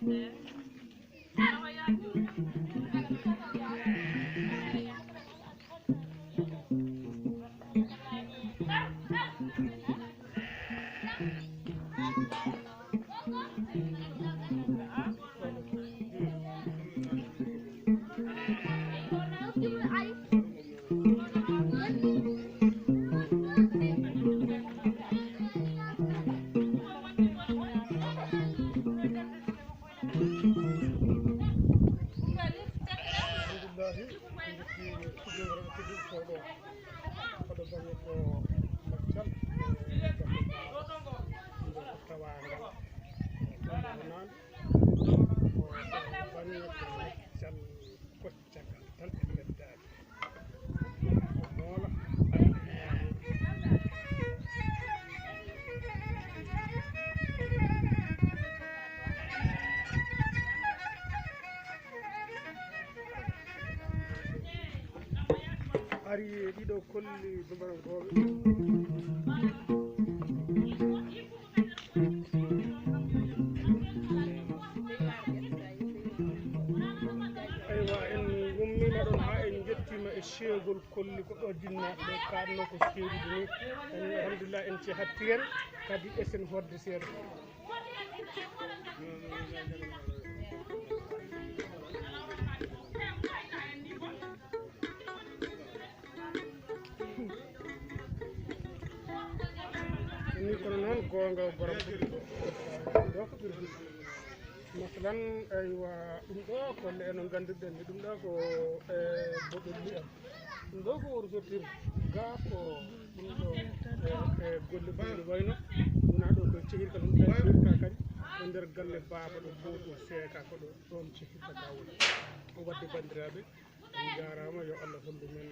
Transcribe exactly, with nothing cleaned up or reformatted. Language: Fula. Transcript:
Alhamdulillahi, en njetti sujjoore teddude ɗo. Hoɗo baŋnge ko Maccal, e, ko tawaangal. Ko naande, ko baŋnge ko Maccal. Caggal tan en ɓeddaani. Ko moola. Ari e ɗiɗo kolli dumbarankooɓe. Eywa, en ngummiima ɗon haa en njettiima e ceegol kolli ko ɗo jinnaaɓe ɓe kaatnoo ko ceeɗude ni. En, alhamdulillah, en cehattiren kadi esen hoɗde seeɗa. Ni kono noon goonga borom ɗo ko ɓirdude. Masalan, aywa, ɗum ɗo ko le no nganndirɗen ni, ɗum ɗo ko, e, boɗol liyam. Ɗum ɗo ko wuro sottirde. Ga ko ɗum ɗo, e, e, golle baɗɗe wayno, wona ɗo koye cehirka ɗum ɗo cehirka kadi, e nder galle baaba ɗo gooto seeka ko ɗo, ɗoon cehirka ga woni. O wadde banndiraaɓe, on njaaraama, yo Allah hollu men